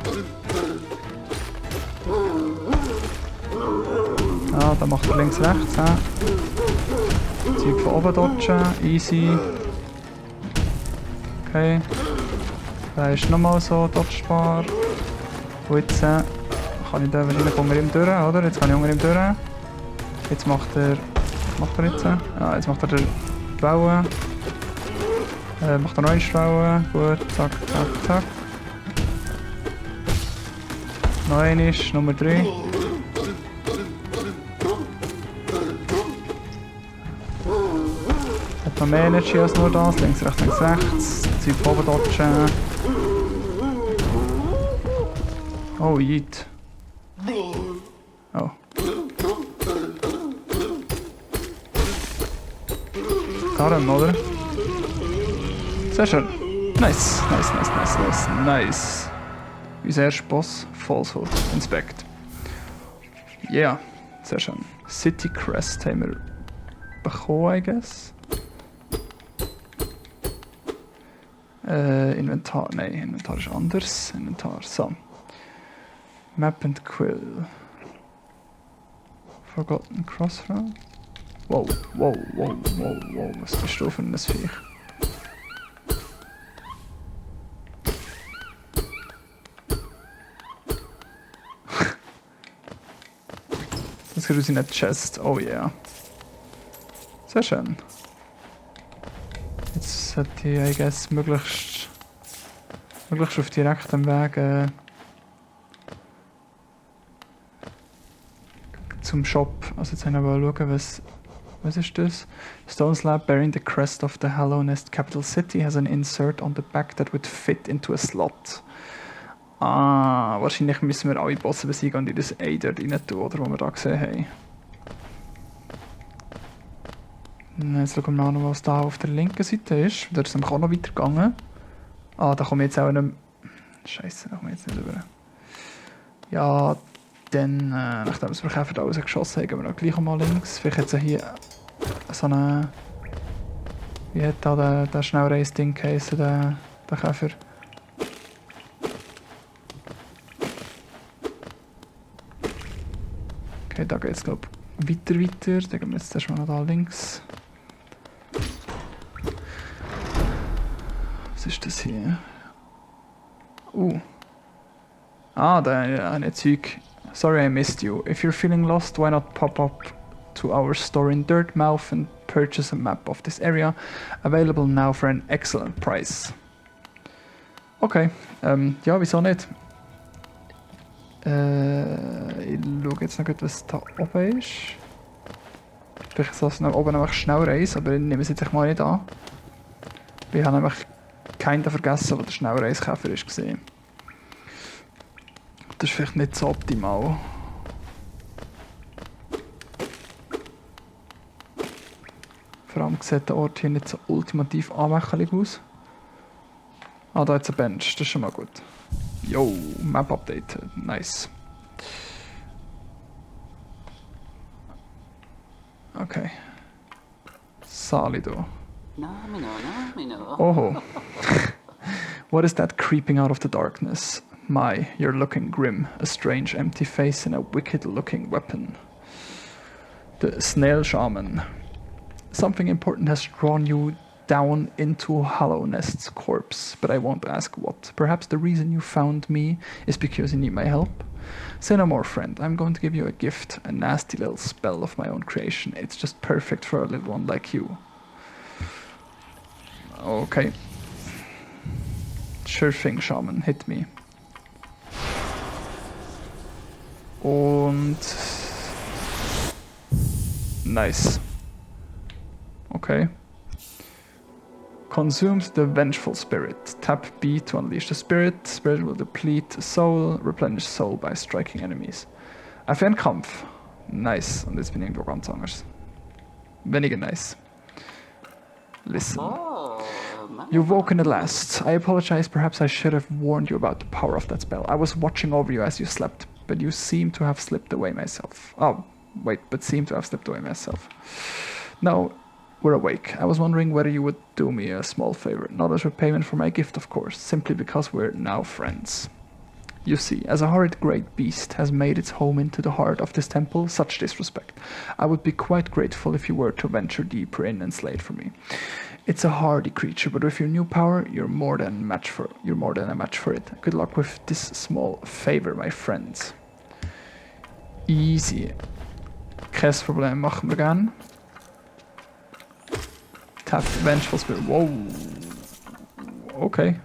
Ja, da macht er links, rechts. Zeug von oben dodgen, easy. Okay. Da ist nochmal so dodgebar. Und jetzt kann ich da wahrscheinlich unter ihm durch, oder? Jetzt kann ich unter ihm durch. Jetzt macht er... Was macht er jetzt? Ja, jetzt macht er die Wellen. Macht er noch eine Wellen. Gut, zack, zack, zack. Noch eine ist Nummer 3. noch mehr Energy als nur das. Links, rechts. Zeug oben dodgen. Oh, yeet. Oh. Darum, oder? Sehr schön. Nice. Unser erster Boss, Falsehood. Inspect. Yeah, sehr schön. City Crest haben wir bekommen, I guess. Inventar, nein, Inventar ist anders. Inventar, so. Map and Quill. Forgotten Crossroad. Wow, was bist du für ein Viech? Das geht aus in der Chest, oh yeah. Sehr schön. Jetzt sollte ich, I guess, möglichst auf direktem Weg zum Shop. Also jetzt wollen wir schauen, was ist das? Stone slab bearing the crest of the Hallownest capital city has an insert on the back that would fit into a slot. Ah, wahrscheinlich müssen wir alle Bosse besiegen und in das A dort rein tun, oder, was wir da gesehen haben. Jetzt schauen wir noch, was da auf der linken Seite ist. Dort ist es auch noch weitergegangen. Ah, da komme ich jetzt auch nicht mehr... Scheiße, da komme ich jetzt nicht rüber. Ja, dann, nachdem wir das Käfer da rausgeschossen haben, gehen wir noch gleich mal links. Vielleicht hat es hier so eine... Wie hat da der Schnellreis-Ding geheißen, der Käfer? Okay, da geht es glaube ich weiter. Dann gehen wir jetzt erstmal noch da links. Was ist das hier? Ah, da eine Zeug. Sorry I missed you. If you're feeling lost, why not pop up to our store in Dirtmouth and purchase a map of this area. Available now for an excellent price. Okay, ja, wieso nicht? Ich schaue jetzt noch gut, was da oben ist. Vielleicht soll es nach oben einfach schnell reisen, aber ich nehme es jetzt mal nicht an. Ich habe nämlich keinen vergessen, der der Schnellreiskäfer war. Das ist vielleicht nicht so optimal. Vor allem sieht der Ort hier nicht so ultimativ anmächerlich aus. Ah, da ist ein Bench, das ist schon mal gut. Yo, Map Update, nice. Okay. Salido. Oh. What is that creeping out of the darkness? My, you're looking grim. A strange empty face and a wicked looking weapon. The Snail Shaman. Something important has drawn you down into Hallownest's corpse, but I won't ask what. Perhaps the reason you found me is because you need my help? Say no more, friend. I'm going to give you a gift, a nasty little spell of my own creation. It's just perfect for a little one like you. Okay. Sure thing, Shaman. Hit me. Und... Nice. Okay. Consumes the Vengeful Spirit. Tap B to unleash the Spirit. Spirit will deplete Soul. Replenish Soul by striking enemies. Für einen Kampf. Nice. Und jetzt bin ich irgendwo ganz anders. Weniger nice. Listen. You've woken at last. I apologize. Perhaps I should have warned you about the power of that spell. I was watching over you as you slept, but you seem to have slipped away myself. Oh, wait, but seem to have slipped away myself. Now, we're awake. I was wondering whether you would do me a small favor, not as repayment for my gift, of course, simply because we're now friends. You see, as a horrid great beast has made its home into the heart of this temple, such disrespect. I would be quite grateful if you were to venture deeper in and slay it for me. It's a hardy creature, but with your new power, you're more than a match for it. Good luck with this small favor, my friends. Easy. Kein Problem, machen wir gern. Tap Vengeful Spirit. Wow. Okay.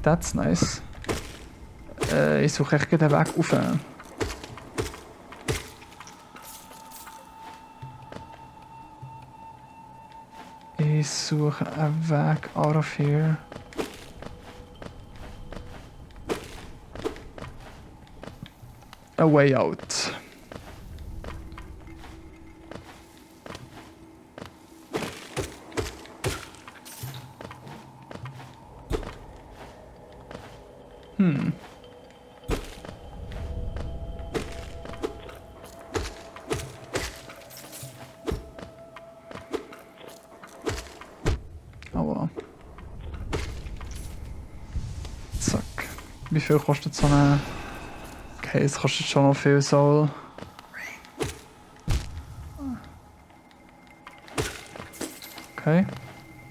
That's nice. Ich suche echt den Weg rauf. suchen einen Weg out of here. A way out. Aber. Zack. Wie viel kostet so eine. Okay, es kostet schon noch viel Soul. Okay.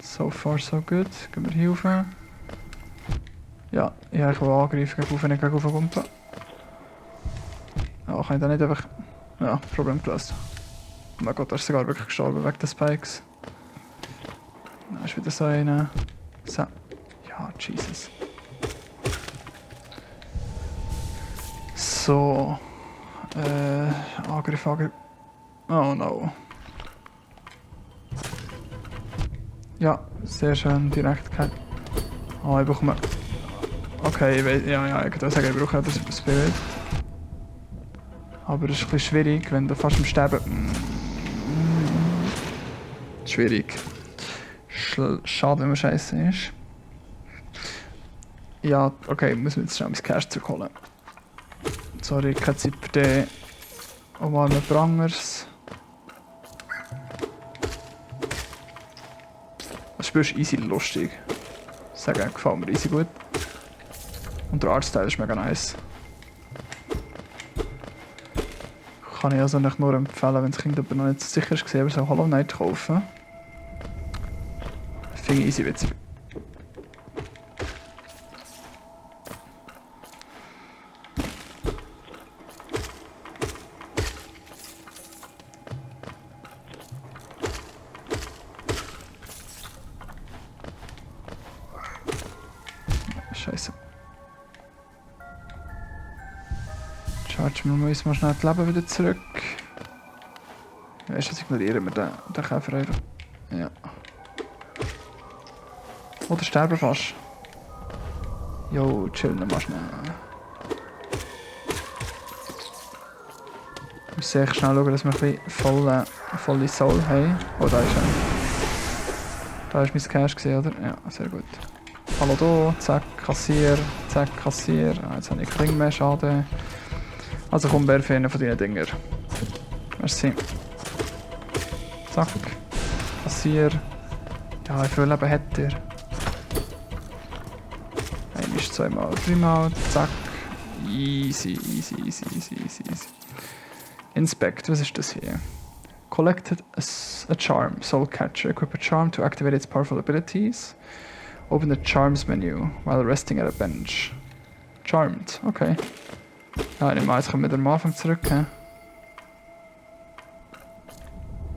So far so good. Gehen wir hier rauf. Ja, ich will angreifen, gegen rauf, nicht gegen raufkumpen. Ja, kann ich da nicht einfach... Ja, Problem gelöst. Oh mein Gott, da ist sogar wirklich gestorben wegen des Spikes. Da ist wieder so eine... So. Ja, Jesus. So. Angriff, Angriff. Oh no. Ja, sehr schön, direkt kein... Oh, ich bekomme... Okay, ich weiß, ja, ich kann sagen, ich brauche das Spirit. Aber es ist ein bisschen schwierig, wenn du fast am Sterben... Schwierig. Schade, wenn man scheiße ist. Ja, okay, muss mir jetzt schnell mein Cash zurückholen. Sorry, keine Zeit für den. Oh mal mit Prangers. Das Spiel ist easy lustig. Ich sage, gefällt mir easy gut. Und der Artstyle ist mega nice. Kann ich also nicht nur empfehlen, wenn das Kind aber noch nicht sicher ist, aber so Hollow Knight kaufen. Finde ich easy witzig. Scheiße. Charge, wir müssen mal schnell das Leben wieder zurück. Weißt du, das ignorieren wir den Käfer einfach. Ja. Oder sterben fast. Jo, chillen mal schnell. Ich muss sehr schnell schauen, dass wir ein bisschen volle Soul haben. Oh, da ist er. Da ist mein Cash gesehen, oder? Ja, sehr gut. Hallo da, zack, Kassier, zack, Kassier. Ah, jetzt habe ich keinen mehr Schaden. Also komm, werfe einen von deinen Dinger. Merci. Zack. Kassier. Ja, wie viel Leben hat er? Einmal, zweimal, dreimal. Zack. Easy, easy, easy, easy, easy, easy. Inspect, was ist das hier? Collected a charm, Soul Catcher. Equip a charm to activate its powerful abilities. Open the Charms menu while resting at a bench. Charmed, okay. Ja, ich nehme an, jetzt kommen wir wieder am Anfang zurück. He?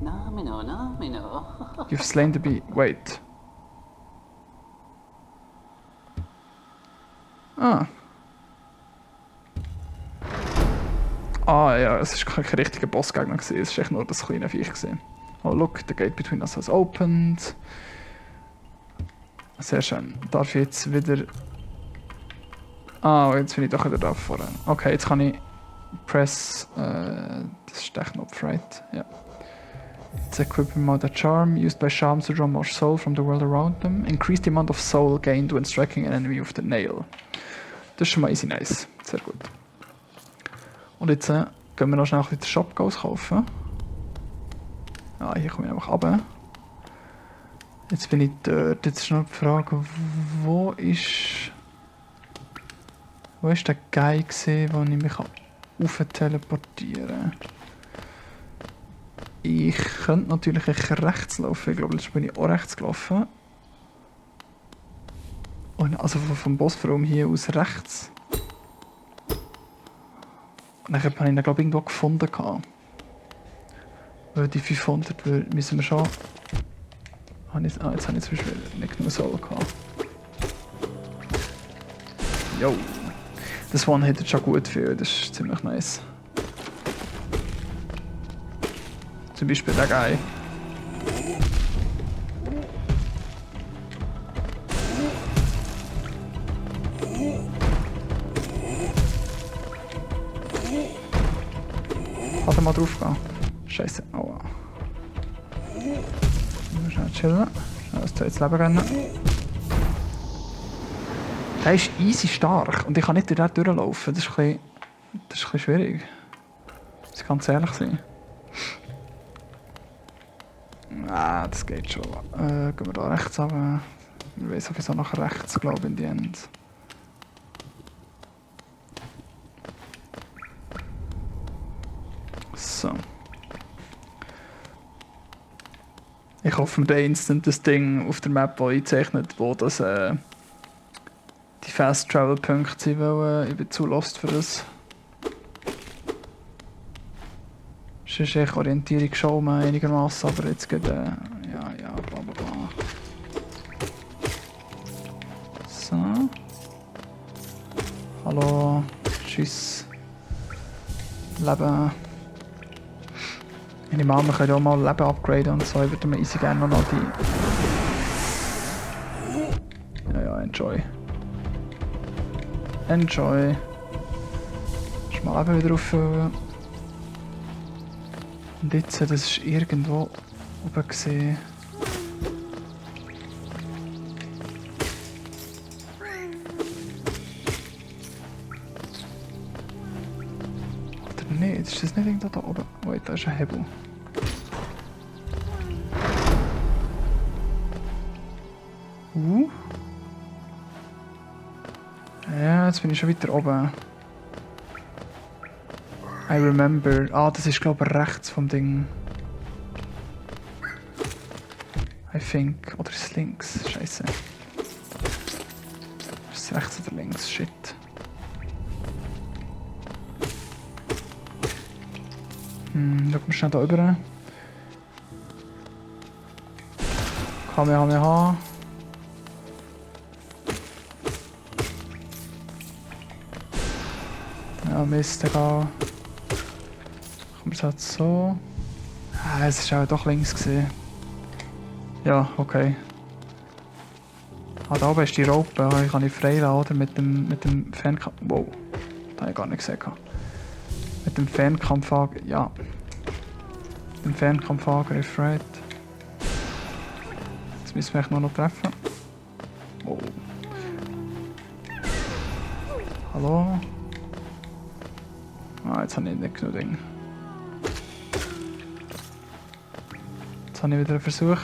Namino, namino. You've slain the bee. Wait. Ah. Ah ja, es war kein richtiger Bossgegner, es war echt nur das kleine Viech. Oh look, the gate between us has opened. Sehr schön. Darf ich jetzt wieder... Ah, jetzt bin ich doch wieder da vorne. Okay, jetzt kann ich... Press... das ist der Knopf, right? Ja. Jetzt equippen wir mal den Charm. Used by charms to draw more soul from the world around them. Increase the amount of soul gained when striking an enemy with the nail. Das ist schon mal easy nice. Sehr gut. Und jetzt gehen wir noch schnell den Shop kaufen. Ah, hier komme ich einfach runter. Jetzt bin ich dort. Jetzt ist noch die Frage, wo ist der Guy gesehen, wo ich mich rauf teleportieren kann? Ich könnte natürlich rechts laufen. Ich glaube, jetzt bin ich auch rechts gelaufen. Und also vom Bossraum hier aus rechts. Und dann habe ich ihn, glaube ich, irgendwo gefunden. Weil die 500 müssen wir schon... jetzt habe ich zum Beispiel nicht genug Soul gehabt. Jo. Das One hätte schon gut viel, das ist ziemlich nice. Zum Beispiel der Guy. Hat er mal drauf gehen? Scheiße. Oh. Schnell chillen. Schnell das zweites Leben rennen. Der ist easy stark und ich kann nicht durch den durchlaufen. Das ist ein bisschen schwierig. Das kann ganz ehrlich sein. Ah, das geht schon. Gehen wir da rechts runter. Ich weiß sowieso nach rechts, glaube ich, in die End. So. Ich hoffe, mir da instant das Ding auf der Map einzeichnet, wo das die Fast Travel Punkte sind, weil ich bin zu lost für das. Sonst ist Orientierung schon mal einigermaßen, aber jetzt geht ja, bla bla bla. So. Hallo. Tschüss. Leben. Meine Mama kann ja auch mal Leben upgraden und so. Ich würde mir easy gerne noch die. Ja, enjoy. Enjoy. Ist mal Leben wieder auffüllen. Und jetzt, das ist irgendwo oben gesehen. Oder nicht? Ist das nicht irgendwo da oben? Wait, da ist ein Hebel. Ja, jetzt bin ich schon weiter oben. I remember. Ah, das ist glaube ich rechts vom Ding. I think. Oder ist es links? Scheiße. Ist es rechts oder links? Shit. Schauen wir schnell da rüber. Kamehameha. Ja, Mist, egal. Kommen wir es halt so. Ah, es ist auch doch links gesehen. Ja, okay. Ah, da oben ist die Rope. Ich kann nicht freilassen, oder? Mit dem Fernkampf. Wow. Das habe ich gar nicht gesehen. Mit dem Fernkampfangriff. Ja. Mit dem Fernkampfangriff, right. Jetzt müssen wir echt nur noch treffen. Wow. Hallo? Ah, jetzt habe ich nicht genug Ding. Jetzt habe ich wieder einen Versuch.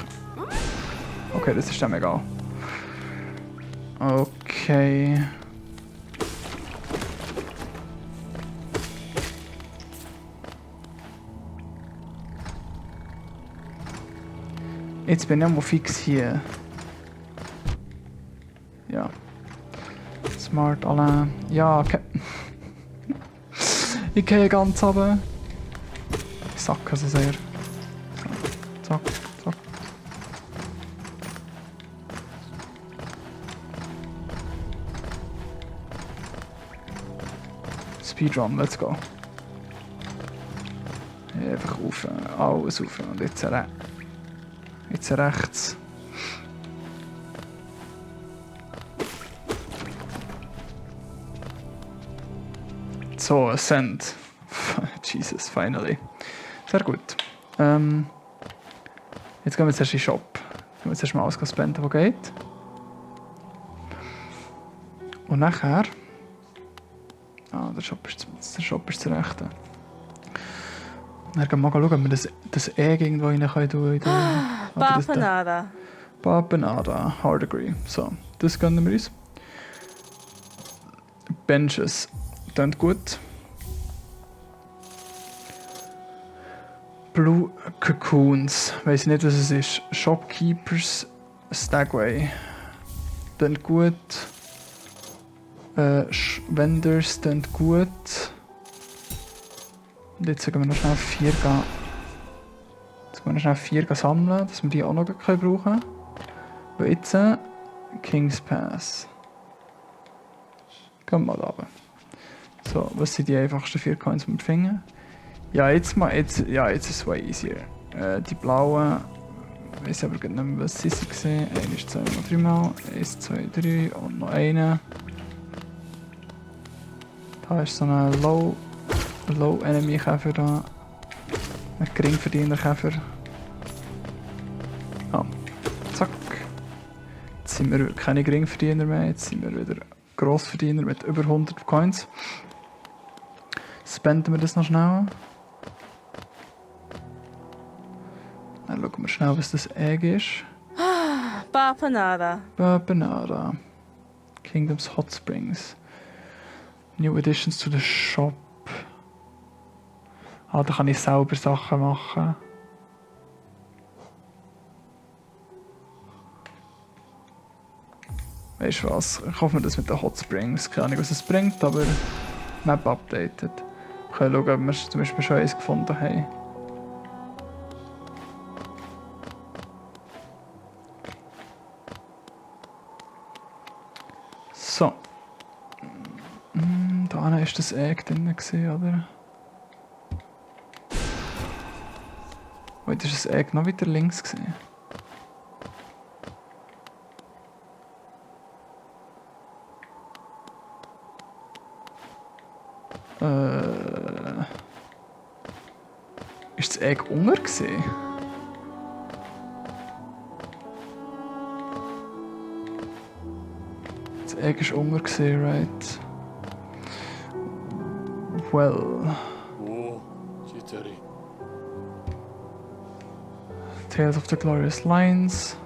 Okay, das ist dem egal. Okay. Jetzt bin ich mal fix hier. Ja. Smart alle. Ja, okay. Ich gehe ganz runter. Ich sacke so sehr. So, zack, zack. Speedrun, let's go. Einfach rauf, alles rauf und jetzt rechts. So, Ascent. Jesus, finally. Sehr gut. Jetzt gehen wir zuerst in den Shop. Gehen wir zuerst mal alles spenden, was geht. Und nachher... Ah, der Shop ist zur Rechten. Dann gehen wir mal schauen, ob wir das Egg irgendwo rein können. Papanada. Papanada, Hard Degree. So, das gönnen wir uns. Benches. Klingt gut. Blue Cocoons. Weiss nicht, was es ist. Shopkeepers Stagway. Klingt gut. Vendors klingt gut. Und jetzt gehen wir noch schnell 4 gehen. Jetzt gehen wir noch schnell 4 sammeln, dass wir die auch noch brauchen können. Und jetzt King's Pass. Gehen wir mal da runter. So, was sind die einfachsten 4 Coins, die wir finden? Ja, jetzt ist es way easier. Die blauen, ich weiß aber nicht mehr, was sie waren. 1, 2, 3 Mal. 1, 2, 3 und noch eine. Da ist so ein Low Enemy Käfer da. Ein Geringverdienerkäfer. Ah, zack. Jetzt sind wir keine Geringverdiener mehr, jetzt sind wir wieder Grossverdiener mit über 100 Coins. Spenden wir das noch schnell. Dann schauen wir schnell, was das Egg ist. Papanada. Babenada. Kingdoms Hot Springs. New additions to the shop. Ah, da kann ich selber Sachen machen. Weißt du was? Ich hoffe, das mit den Hot Springs. Keine Ahnung, was es bringt, aber Map updated. Wir können schauen, ob wir zum Beispiel schon eins gefunden haben. So. Da war das Egg drin, oder? Heute ist das Egg noch wieder links. Ist das Egg unter gesehen? Das Egg ist unter gesehen, right? Well. 오, 지터리. Tales of the Glorious Lines.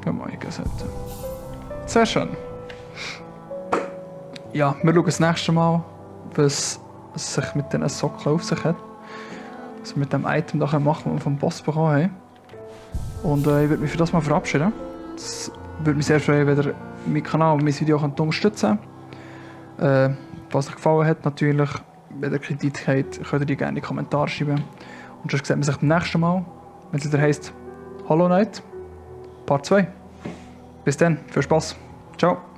Gehen wir eingesetzt. Sehr schön. Ja, wir schauen das nächste Mal, was sich mit diesen Socken auf sich hat. Was wir mit dem Item da machen, das wir vom Boss bekommen haben. Und ich würde mich für das mal verabschieden. Es würde mich sehr freuen, wenn ihr meinen Kanal und mein Video unterstützen könnt. Was euch gefallen hat, natürlich, wenn ihr Kritik habt, könnt ihr die gerne in die Kommentare schreiben. Und sonst sehen wir sich beim nächsten Mal, wenn es wieder heisst Hollow Knight Part 2. Bis dann, viel Spaß. Ciao.